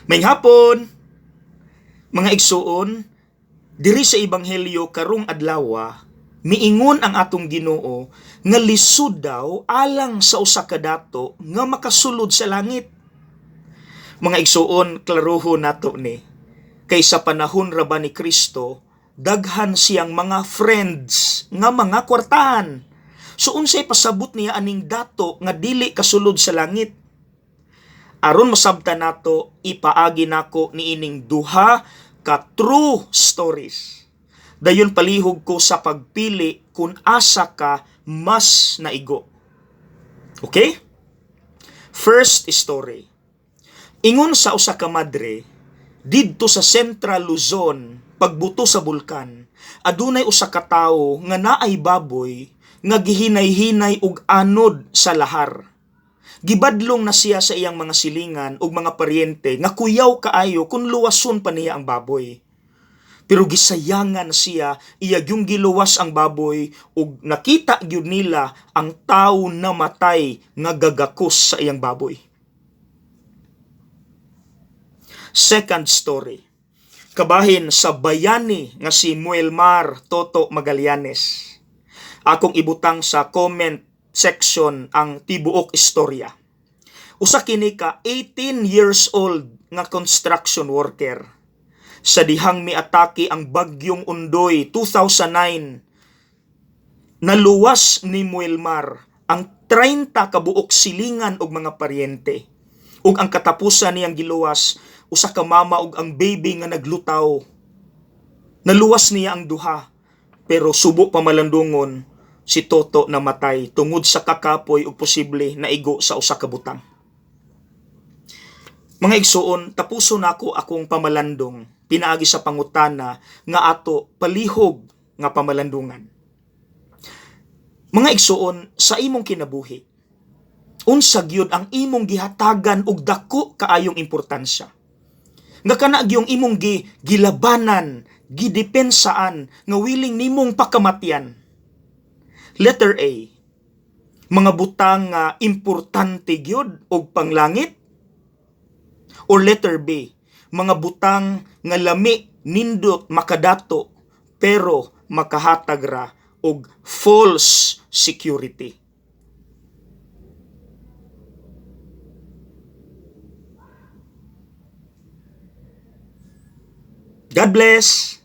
Maayong hapon, mga igsuon, diri sa Ebanghelyo karong adlawa, miingon ang atong Ginoo nga lisod daw alang sa usa ka dato nga makasulod sa langit. Mga igsuon, klaroho nato ni. Kay sa panahon ra ba ni Kristo, daghan siyang mga friends nga mga kwartahan. So unsay pasabot niya aning dato nga dili kasulod sa langit? Aron masabtan nato, ipaagi nako niining duha ka true stories. Dayon palihog ko sa pagpili kung asa ka mas naigo. Okay? First story. Ingon sa usa ka madre, didto sa Central Luzon, pagbuto sa bulkan, adunay usa ka tawo nga naay baboy nga gihinay-hinay og anod sa lahar. Gibadlong na siya sa iyang mga silingan ug mga paryente nga kuyaw kaayo kung luwason pa niya ang baboy. Pero gisayangan siya, iya yung giluwas ang baboy ug nakita gyud nila ang tawo namatay nga gagakos sa iyang baboy. Second story. Kabahin sa bayani nga si Muelmar Toto Magallanes. Akong ibutang sa comment section ang tibuok istorya. Usa kini ka 18 years old nga construction worker. Sa dihang miatake ang bagyong Ondoy 2009, naluwas ni Muelmar ang 30 kabuok silingan og mga paryente. Ug ang katapusan niyang giluwas, usa ka mama ug ang baby nga naglutaw. Naluwas niya ang duha, pero subo pa malandungon si Toto namatay tungod sa kakapoy ug posible naigo sa usa ka butang. Mga igsuon, tapuso nako akong pamalandong pinaagi sa pangutana nga ato palihog nga pamalandungan. Mga igsuon, sa imong kinabuhi, unsa gyud ang imong gihatagan og dako kaayong importansya? Nga kana gyung imong gilabanan, gidepensaan, nga willing nimong pakamatyan. Letter A, mga butang nga importante gyud og panglangit. Or letter B, mga butang nga lami nindot makadato pero makahatag ra og false security. God bless.